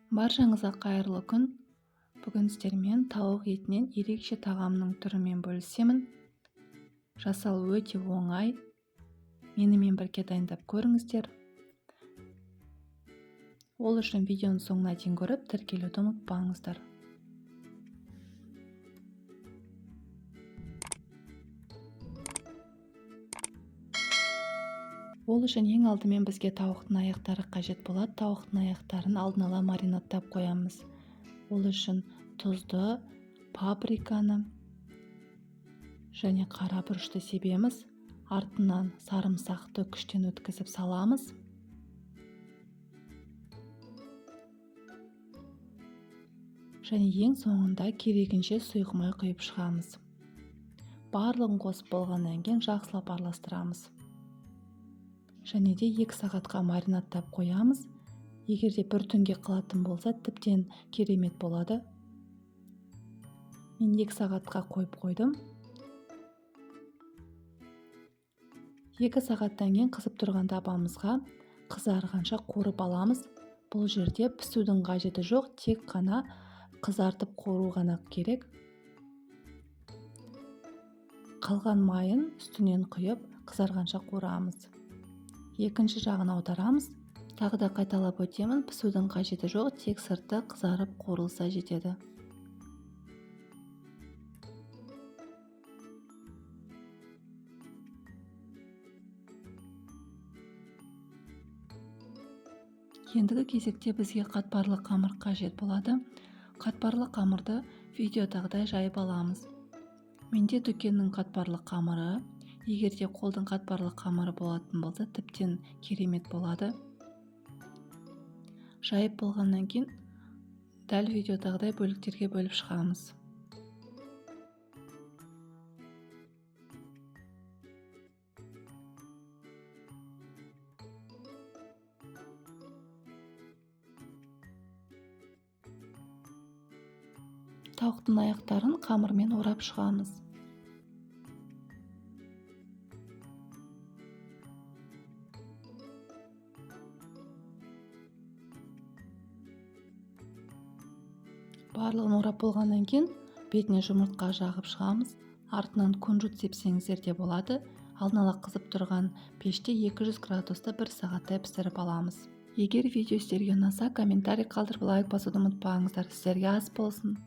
Баршаңызға қайырлы күн. Бүгін сіздермен тауық етінен ерекше тағамның түрімен бөлісемін. Жасалуы өте оңай. Менімен бірге дайындап көріңіздер. Ол үшін видеоның соңына дейін көріп, тіркелуді ұмытпаңыздар. Ол үшін ең алдымен бізге тауықтың аяқтары қажет болады. Тауықтың аяқтарын алдын ала маринадтап қоямыз. Ол үшін тұзды, паприканы және қара бұрышты себеміз. Артынан сарымсақты күштен өткізіп саламыз. Және ең соңында керегінше сұйық май құйып шығамыз. Барлығын қосып болғаннан кейін жақсылап араластырамыз. Және де 2 сағатқа маринадтап қоямыз. Егер де бір түнге қалатын болса, тіптен керемет болады. Мен 2 сағатқа қойып қойдым. 2 сағаттан кейін қызып тұрған табамызға қызарғанша қуырып аламыз. Бұл жерде пісудің қажеті жоқ, тек қана қызартып қуыру ғана керек. Қалған майын үстінен құйып, қызарғанша қуырамыз. Екінші жағын аударамыз. Тағы да қайталап өтемін, пісудің қажеті жоқ, тек сырты қызарып қуырылса жетеді. Ендігі кезекте бізге қатпарлы қамыр қажет болады. Қатпарлы қамырды видеодағыдай жайып аламыз. Менде дүкеннің қатпарлы қамыры. Егер де қолдың қатпарлы қамыры болатын болса, тіптен керемет болады. Жайып болғаннан кейін дәл видеодағыдай бөліктерге бөліп шығамыз. Тауықтың аяқтарын қамырмен орап шығамыз. Барлығын орап болғаннан кейін бетіне жұмыртқа жағып шығамыз. Артынан кунжут сепсеңіздер де болады. Алдын ала қызып тұрған пеште 200 градуста 1 сағаттай пісіріп аламыз. Егер видео сіздерге ұнаса, комментарий қалдырып, лайк басуды ұмытпаңыздар. Сіздерге ас болсын.